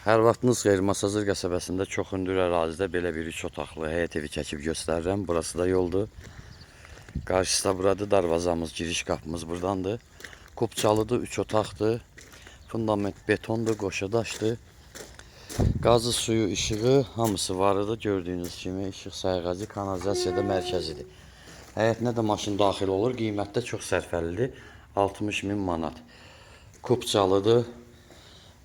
Hər vaxtınız xeyir. Masazır qəsəbəsində çox hündür ərazidə belə bir 3 otaqlı həyət evi çəkib göstərirəm. Burası da yoldur. Qarşısı da buradır. Darvazamız, giriş qapımız burdandır. Kupçalıdır, 3 otaqdır. Fundament betondur, qoşa daşdır. Qazı, suyu, işığı hamısı var idi. Gördüyünüz kimi işıq sayğacı, kanalizasiya da mərkəzidir. Həyətinə də maşın daxil olur. Qiymətdə çox sərfəlidir. 60 min manat. Kupçalıdır.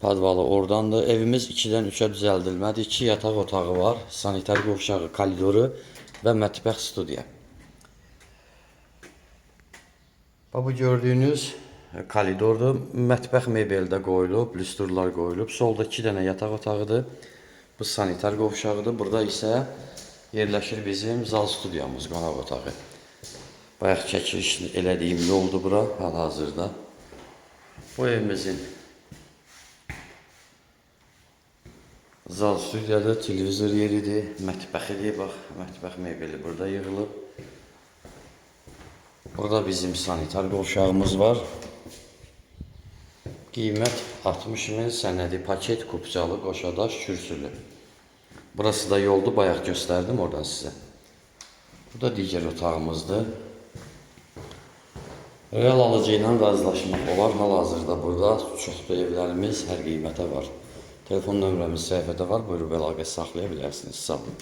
Podvalı oradandır. Evimiz 2-dən 3-ə düzəldilmədi. 2 yataq otağı var, sanitar qovşağı, koridoru və mətbəx studiya. Bax bu gördüyünüz koridordur. Mətbəx mebeli də qoyulub, lüstrlar qoyulub. Solda 2 dənə yataq otağıdır. Bu sanitar qovşağıdır. Burada isə yerləşir bizim zal studiyamız, qonaq otağı. Bayaq çəkiliş elədiyim yoldur bura hal-hazırda. Bu evimizin zal studiyada televizor yeridir, mətbəxidir. Bax, mətbəx mebeli burada yığılıb. Burada bizim sanitar qovşağımız var. Qiymət 60 min, sənədi paket, kupçalı, qoşadaş, kürsülü. Burası da yoldur, bayaq göstərdim oradan sizə. Bu da digər otağımızdır. Real alıcı ilə razılaşmaq olar. Hal-hazırda burada çoxdur evlərimiz, hər qiymətə var. Telefon nömrəmiz səhifədə var. Buyurub əlaqə saxlaya bilərsiniz. Sağ olun.